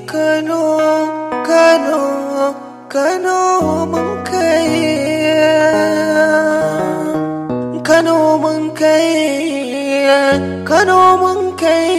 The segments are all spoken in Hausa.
Kano, Kano, Kano mun kai, Kano mun kai, Kano mun kai.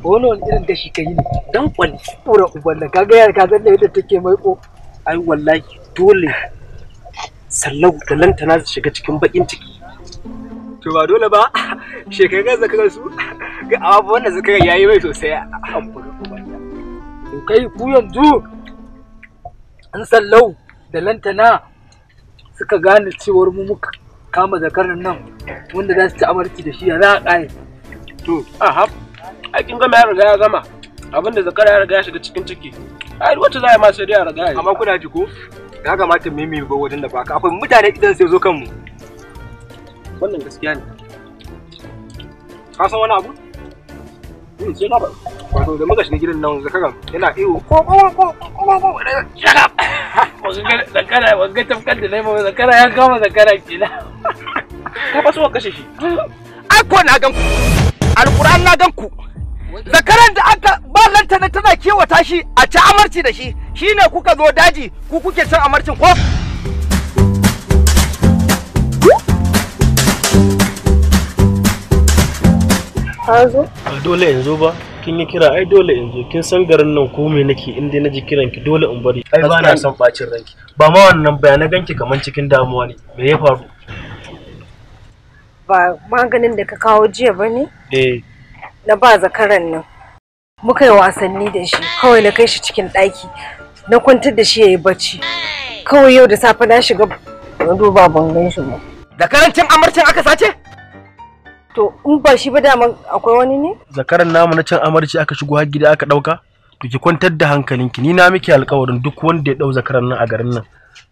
Wani irin gashi ka yi ne don kwali ƙura uban ka ga yar kazan da yadda take maiko. Ai wallahi dole sallau da lantana su shiga cikin bakin ciki. To ba dole ba, shekarar zakarar su ga abu wannan zakarar yayi mai sosai a to kai ku yanzu an sallau da lantana suka gane cewar mu muka kama zakarar nan wanda za su ci amarci da shi ya za a ƙare. To aha, ai kin gama ya riga ya gama abinda zakara ya riga ya shiga cikin ciki. Ai wacce za a yi ma sai dai ya riga ya. Amma kuna ji ko ya kamata mu yi ba wajen da baka akwai mutane idan sai zo kanmu. Wannan gaskiya ne. Ka san wani abu? Sai na ba. Wato da muka shiga gidan nan zakaran yana iyo ko ko ko ko ko shut up. Zakara wanga tafkar da nayi zakara ya kama zakara kenan. Ka fa so kashe shi. Ai ko na gan ku. Alquran na gan ku. Zakaran da aka ba lantana tana kewata shi a ci amarci da shi shine kuka zo daji ku kuke cin amarcin ko? Ka zo? Ba dole in zo ba, kin yi kira ai dole in zo. Kin san garin nan ko me nake in dai naji kiran ki dole in bari. Ai ba na son bacin ranki. Ba ma wannan bayanan ganki kaman cikin damuwa ne. Me ya faru? Ba maganin da ka kawo jiya bane? Eh. Na ba zakaran nan. Muka yi wasanni da shi, kawai na kai shi cikin ɗaki. Na kwantar da shi yayi bacci. Kawai yau da safe na shiga na duba ban gan shi ba. Zakaran cin amarcin aka sace? To in ba shi ba daman akwai wani ne? Zakaran namu na cin amarci aka shigo har gida aka dauka? To ki kwantar da hankalinki, ni na miki alƙawarin duk wanda ya dau zakaran nan a garin nan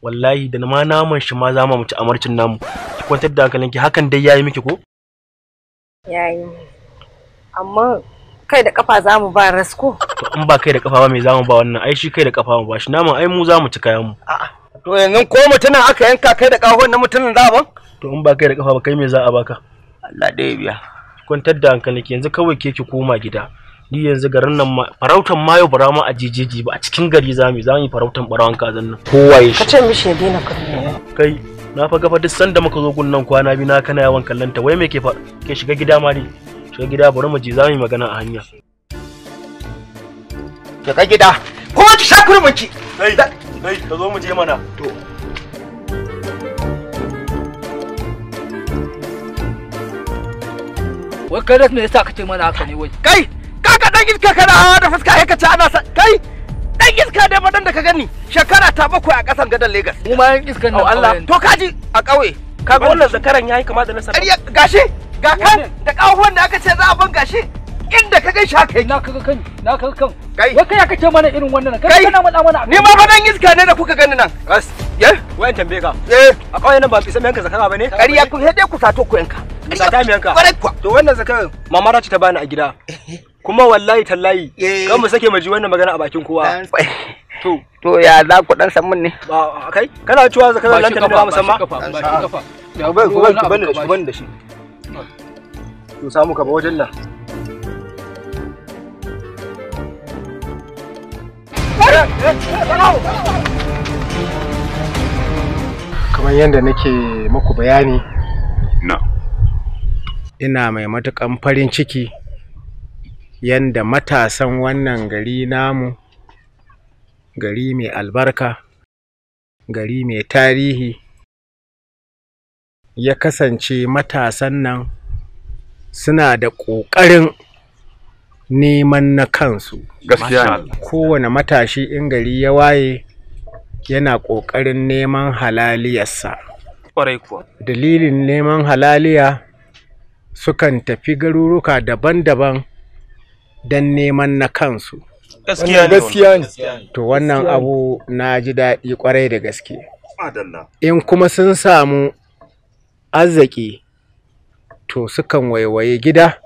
wallahi da ma naman shi ma za mu ci amarcin namu. Ki kwantar da hankalinki, hakan dai yayi miki ko? Yayi. Amma kai da kafa za mu ba rasko. To in ba kai da kafa ba me za mu ba wannan? Ai shi kai da kafa mu ba shi naman, ai mu za mu ci kayan mu. A'a. To yanzu ko mutumin aka yanka kai da kafan na mutumin za ban? To in ba kai da kafa ba kai me za a baka? Allah dai biya. Kwantar da hankalinki yanzu kawai ke ki koma gida. Ni yanzu garin nan ma farautan ma yau bara ma a jejeji ba, a cikin gari zamu yi farautan barawan kazan nan. Kowaye shi. Ka ce mishi ya daina kallo. Kai na fa gafa duk sanda muka zo gun nan kwana biyu na kana yawan kallanta, wai me ke fa ke shiga gida ma ne? Shiga gida bari mu je zamu yi magana a hanya. Shiga gida. Kuma ki sha kurminki. Kai kai ka zo mu je mana. To wai kai me yasa kace mana haka ne wai? Kai kaka dan iska kana hawa da fuska sai ka ci ana kai dan iska dai madan da ka gani shekara ta 7 a kasan gadan Lagos. Mu ma yan iskan nan Allah to kaji a kauye kaga wannan zakaran yayi kama da nasara. Gashi ga kan da kawon da aka ce za a ban gashi inda ka gan shi haka yake. Na kaga kan na kaga kan. Kai wai kai kace mana irin wannan kai kana matsa mana. Ni ma fa dan iska ne da kuka gani nan. Ras. Ye? Wayan tambaye ka. Eh. A kauyen nan ba fi san yanka zakara bane? Ƙarya ku sai dai ku sato ku yanka. Sata mu yanka. Ƙwarai kuwa. To wannan zakaran mama ce ta bani a gida. Kuma wallahi tallahi kan mu sake mu ji wannan magana a bakin kowa. To to ya za ku dan san mun ne? Ba kai kana cewa zakaran lantana da musamman. Ba shi kafa. Ya ba ku ban da shi ban da shi. To samu ka ba wajen nan. Kamar yadda nake muku bayani, ina mai matukan farin ciki yanda matasan wannan gari namu, gari mai albarka, gari mai tarihi, ya kasance matasan nan suna da ƙoƙarin neman na kansu. Gaskiya ne. Kowane matashi in gari ya waye yana ƙoƙarin neman halaliyarsa. Ƙwarai kuwa. Dalilin neman halaliya Sukan tafi garuruka daban-daban don neman na kansu. Gaskiya ne. Gaskiya ne. To wannan abu na ji daɗi kwarai da gaske. In kuma sun samu arziki to sukan waiwaye gida,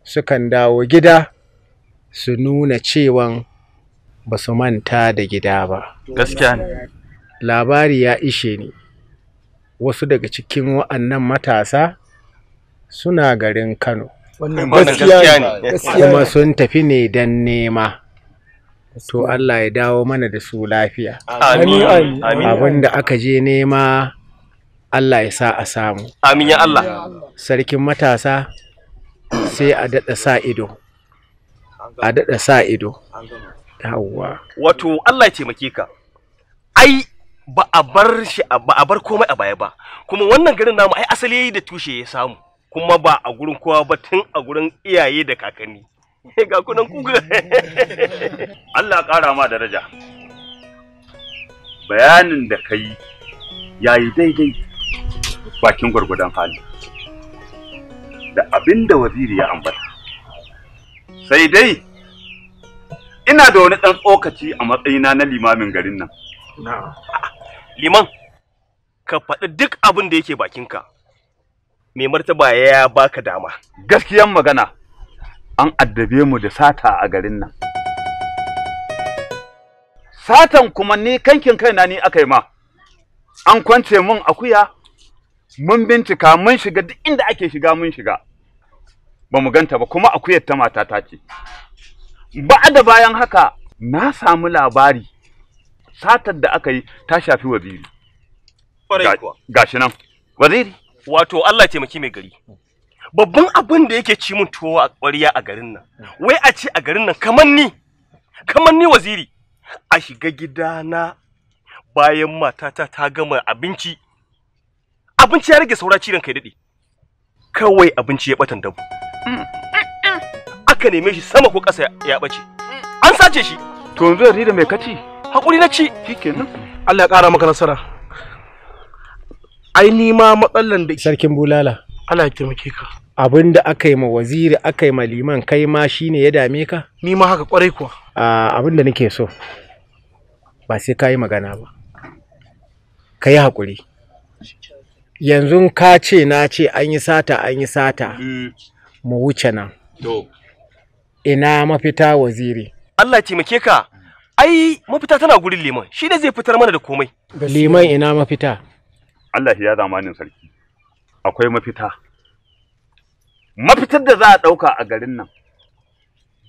sukan dawo gida su nuna cewan ba su manta da gida ba. Gaskiya ne. Labari ya ishe ni wasu daga cikin wa'annan matasa suna garin Kano. Wannan gaskiya ne. Kuma sun tafi ne don nema. To Allah ya dawo mana da su lafiya. Amin. Amin. Abin da aka je nema Allah ya sa a samu. Amin ya Allah. Sarkin matasa sai a daɗa sa ido. A daɗa sa ido. Yawwa. Wato Allah ya taimake ka. Ai ba a bar shi ba a bar komai a baya ba. Kuma wannan garin namu ai asali da tushe ya samu. Kuma ba a gurin kowa ba tun a gurin iyaye da kakanni. Ga kunan kuka. Allah ƙara ma daraja. Bayanin da ka yi ya yi daidai bakin gwargwadon hali. Da abin da waziri ya ambata. Sai dai ina da wani ɗan tsokaci a matsayina na limamin garin nan. Liman, ka faɗi duk abin da yake bakinka. Mai martaba ya baka dama. Gaskiyan magana an addabe mu da sata a garin nan. Satan kuma ni kankin kaina ni aka yi ma. An kwance mun akuya, mun bincika mun shiga duk inda ake shiga mun shiga. Ba mu ganta ba kuma akuyar ta matata ce. Ba da bayan haka na samu labari satar da aka yi ta shafi waziri. Gashi nan. Waziri. Wato Allah ya taimaki mai gari. Babban abin da yake ci mun tuwo a ƙwarya a garin nan. Wai a ce a garin nan kamar ni waziri. A shiga gidana bayan matata ta gama abinci. Abinci ya rage saura ciran kai daɗe. Kawai abinci ya ɓatan dabu. Aka neme shi sama ko ƙasa ya ɓace. An sace shi. To yanzu waziri mai kaci? Hakuri na ci. Shikenan. Allah ya ƙara maka nasara. Ai ni ma matsalan da Sarkin bulala. Allah ya taimake ka. Abin da aka yi ma waziri aka yi ma liman kai ma shine ya dame ka? Ni ma haka kwarai kuwa. Abin da nake so ba sai ka yi magana ba. Ka yi haƙuri. Yanzu ka ce na ce an yi sata an yi sata. Mu wuce nan. Ina mafita waziri? Allah ya taimake ka. Ai mafita tana gurin liman. Shi ne zai fitar mana da komai. Liman ina mafita? Allah ya zamanin sarki. Akwai mafita. Mafitar da za a ɗauka a garin nan,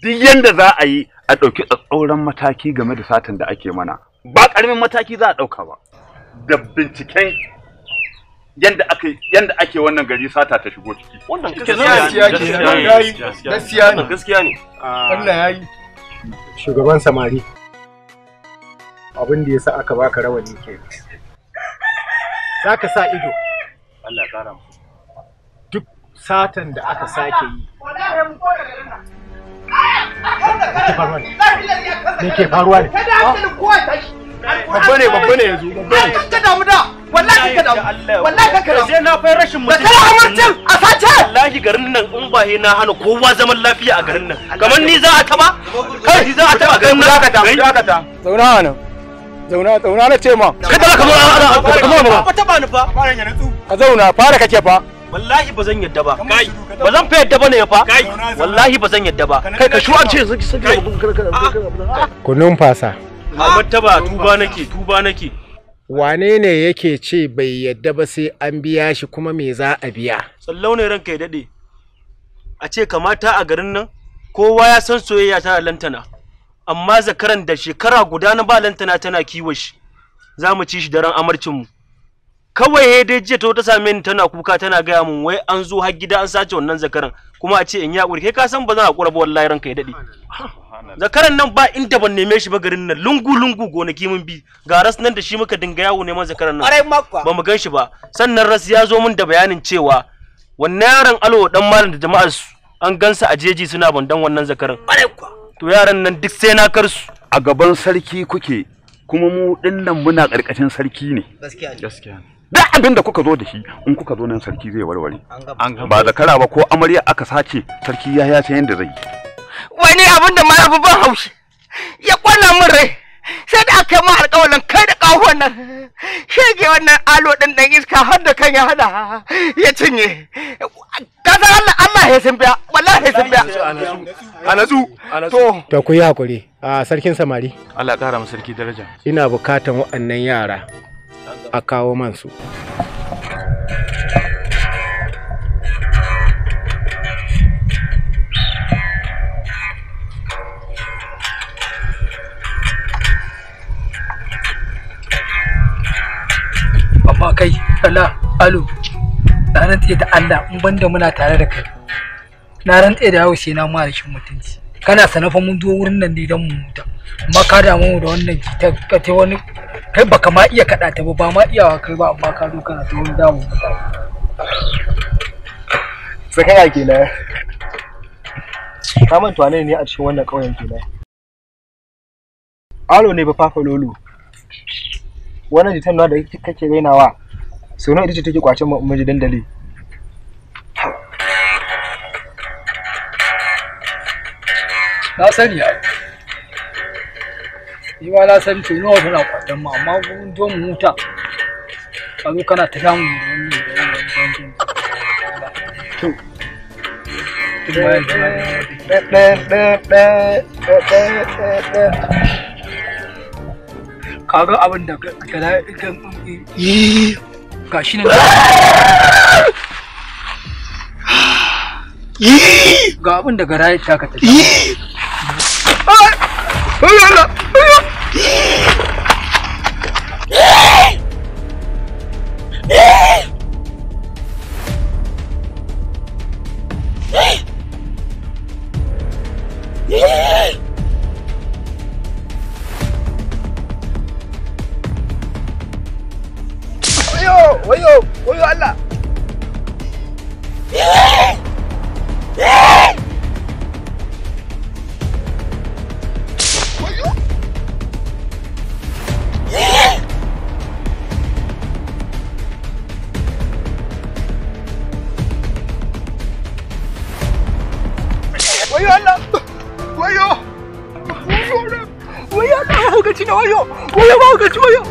duk yanda za a yi a ɗauki tsatsauran mataki game da satan da ake mana, ba ƙaramin mataki za a ɗauka ba. Da binciken yanda ake wannan gari sata ta shigo ciki. Wannan gaskiya ne. Gaskiya ne. Allah ya yi. Shugaban samari. Abin da ya sa aka baka rawani ke. Za ka sa ido. Allah ya ƙara mu. Duk satan da aka sake yi. Me ke faruwa ne? Babba ne, babba ne yanzu. Babba ne. Ka damu da, wallahi ka damu. Wallahi ka damu. Sai na fai rashin mutunci. Da kana amarcin a sace. Wallahi garin nan in ba na hana kowa zaman lafiya a garin nan. Kamar ni za a taba? Kai ni za a taba garin nan. Dakata, dakata. Zauna nan. Zauna, zauna na ce ma. Kada ka zo ka zo ba. Ba taba ni fa. Ka zauna, fara kake fa. Wallahi ba zan yadda ba. Kai, ba zan fa yadda ba ne fa. Wallahi ba zan yadda ba. Kai ka shu an ce Ku numfasa. Martaba tuba nake, tuba nake. Wane ne yake ce bai yadda ba sai an biya shi kuma me za a biya? Sallau ne ranka ya dade. A ce kamata a garin nan kowa ya san soyayya ta lantana. Amma zakaran da shekara guda na ba lantana tana kiwo shi. Za mu ci shi daren amarcin mu. Kawai dai jiya ta same ni tana kuka tana gaya mun wai an zo har gida an sace wannan zakaran kuma a ce in yi hakuri kai ka san ba zan hakura ba wallahi ranka ya dade. Zakaran nan ba inda ban neme shi ba garin nan lungu lungu gonaki mun bi ga ras nan da shi muka dinga yawo neman zakaran nan ba mu gan shi ba. Sannan ras ya zo mun da bayanin cewa wannan yaron alo dan malam da jama'ar su an gansa a jeji suna bandan wannan zakaran. To yaran nan duk sai na kar su. A gaban sarki kuke kuma mu dinnan muna ƙarƙashin sarki ne. Gaskiya ne. Gaskiya ne. Duk abin da kuka zo da shi in kuka zo nan sarki zai warware. Ba zakara ba ko amarya aka sace sarki ya san yanda zai yi. Wani abin da ma yafi ban haushi ya kwana min rai sai da aka yi ma alƙawalin kai da ƙahon nan shege wannan alo ɗin ɗan iska har da kan ya hada ya cinye. Ka san Allah Allah ya san biya wallahi ya san biya. A natsu. To ku yi hakuri a sarkin samari. Allah ya ƙara mu sarki daraja. Ina bukatan waɗannan yara a kawo man su. Amma kai Allah alo na rantse da Allah in banda muna tare da kai na rantse da yawo sai na ma rashin mutunci. Kana sanafa mun zo wurin nan ne don mu huta amma ka damu mu da wannan jita ka ta wani kai baka ma iya kada ta ba ma iyawa kai ba amma ka zo kana ta wani damu mutane. Zakara kenan. Ka manta wane ne a cikin wannan ƙauyen kenan? Alo ne ba fafa lolo. Wannan jitan da kake rainawa sau nawa ita ce take kwacen miji dandali. Na sani ai. Ni ma na san sau nawa tana kwacen mu amma mun zo mu huta. Ka zo kana ta damu da wannan da wannan bankin. Kaga abin da ga shi nan ga abin da gara ya taka ta. Wayo, wayo Allah. Wayo Allah. Wayo. Wayo Allah, mahaukaci na wayo. Wayo mahaukaci wayo.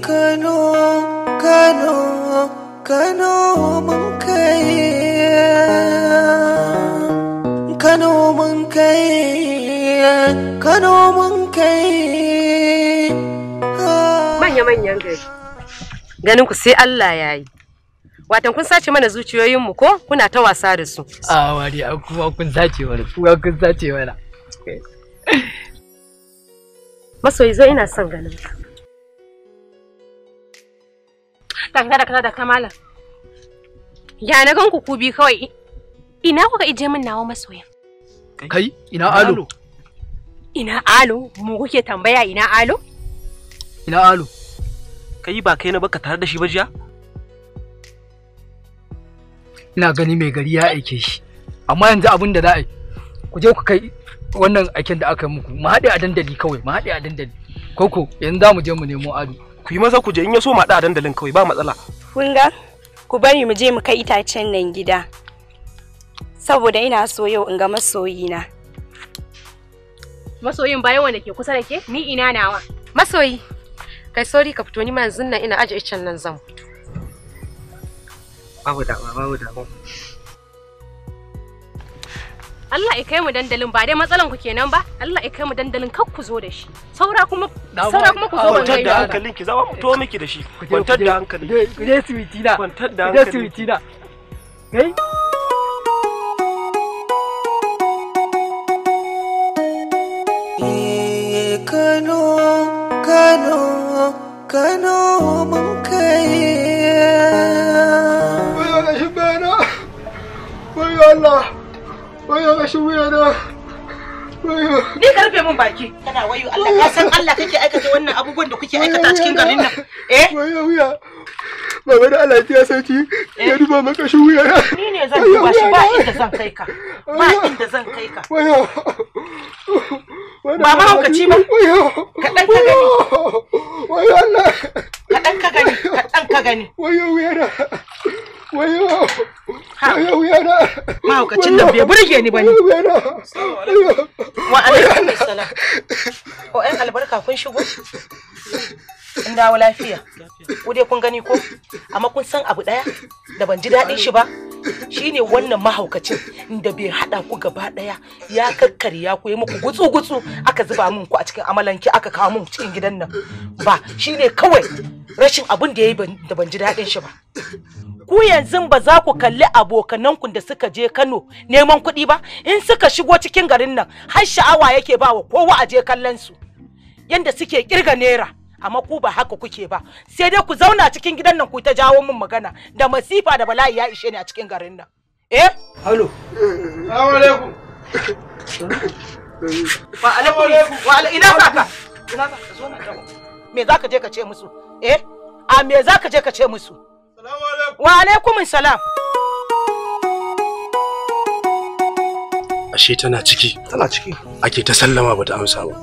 Kano, Kano, Kano mun kai, Kano mun kai, Kano mun kai. Manya-manyan gari. Ganin ku sai Allah ya yi. Watan kun sace mana zuciyoyinmu ko kuna ta wasa da su. A wari kuma kun sace mana, kuma kun sace mana. Masoyi zo ina son ganin ka. Dangana kana da kamala. Ya na gan ku ku bi kawai. Ina kuka ije min nawa masoyan? Kai ina alo? Ina alo? Mu kuke tambaya ina alo? Ina alo? Kai ba kai na baka tare da shi ba jiya? Ina gani mai gari ya aike shi. Amma yanzu abin da za a yi, ku je ku kai wannan aiken da aka yi muku, mu haɗe a dandali kawai, mu haɗe a dandali. Koko yanzu za mu je mu nemo ado. Ku yi maza ku je in ya so mu haɗu a dandalin kawai ba matsala. Kun ga? Ku bari mu je mu kai itacen nan gida. Saboda ina so yau in ga masoyina. Masoyin bayan wanda ke kusa da ke? Ni ina nawa. Masoyi, kai sorry ka fito ni ma yanzu nan ina aje icen nan zan fito. Babu dama, babu dama. Allah ya kai mu dandalin ba dai matsalan ku kenan ba. Allah ya kai mu dandalin kar ku zo da shi. Saura kuma ku zo ban Kwantar da hankalin ki zama to miki da shi. Kwantar da hankali. Ku je suwiti na. Kwantar da Ku je hankali. suwiti na. Kai? Kano, Kano, Kano mun kai. Wayo gashin bayana. Wayo Allah. Wayo gashin wuyana. Wayo. Ni ka rufe min baki. Kana wayo Allah ka san Allah kake aikata wannan abubuwan da kuke aikata cikin garin nan. Eh? Wayo wuya. Baba da Allah ya sauki ya duba maka shi wuyana. Ni ne zan duba shi ba inda zan kai ka. Ba inda zan kai ka. Wayo. Ba mahaukaci ba. Kaɗan ka gani. Wayo Allah. Kaɗan ka gani, kaɗan ka gani. Wayo wuyana. Wayo. Wayo wuyana. Mahaukacin nan bai burge ni ba ne. Wa alaikum salam. O ƴan albarka kun shigo? In dawo lafiya. Ku dai kun gani ko? Amma kun san abu ɗaya da ban ji daɗin shi ba? Shine wannan mahaukacin da bai haɗa ku gaba ɗaya ya kakkarya ku yi muku gutsu-gutsu aka zuba mun ku a cikin amalanke aka kawo mun cikin gidan nan ba shine kawai rashin abin da yayi da ban ji daɗin shi ba. Ku yanzu ba za ku kalli abokananku da suka je Kano neman kuɗi ba in suka shigo cikin garin nan har sha'awa yake ba wa kowa a je kallon su yanda suke kirga naira. Amma ku ba haka kuke ba, sai dai ku zauna cikin gidan nan ku ta jawo min magana da masifa da bala'i ya ishe ni a cikin garin nan. Eh? Halo. Assalamu alaikum. Wa alaikum. Wa alaikum. Ina saka? Ina saka? Zo na tawo. Me zaka je ka ce musu? Eh? A me zaka je ka ce musu? Assalamu alaikum. Wa alaikum salam. Ashe tana ciki. Tana ciki. Ake ta sallama bata amsa ba.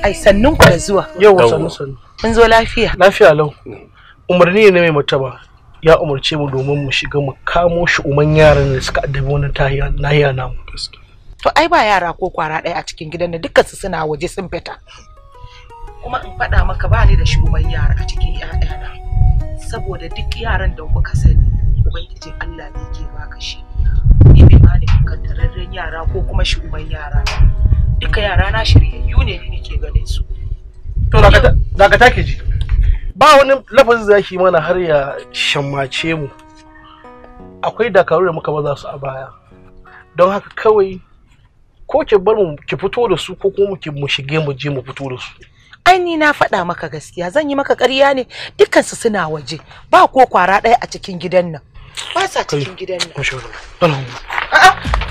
Ai sannun ku da zuwa. Yau sannu sannu. Mun zo lafiya. Lafiya lau. Umarni ne mai martaba ya umarce mu domin mu shiga mu kamo shi uman yaran da suka addabi wannan nahiya namu. To ai ba yara ko kwara ɗaya a cikin gidan nan dukkan su suna waje sun fita. Kuma in faɗa maka ba ni da shi uman yara a cikin ƴaƴana. Saboda duk yaran da kuka sani Ubangijin Allah ne ke baka shi. Ni bai bani kantararren yara ko kuma shi uman yara. Duka yara na shiryayyu ne ni nake ganin su. To dakata ke ji. Ba wani lafazin zaki mana har ya shammace mu. Akwai dakaru da muka baza su a baya. Don haka kawai ko ki bar mu ki fito da su ko kuma mu shige mu je mu fito da su. Ai ni na faɗa maka gaskiya zan yi maka ƙarya ne dukkan su suna waje ba ko kwara ɗaya a cikin gidan nan. Ba sa cikin gidan nan. A'a.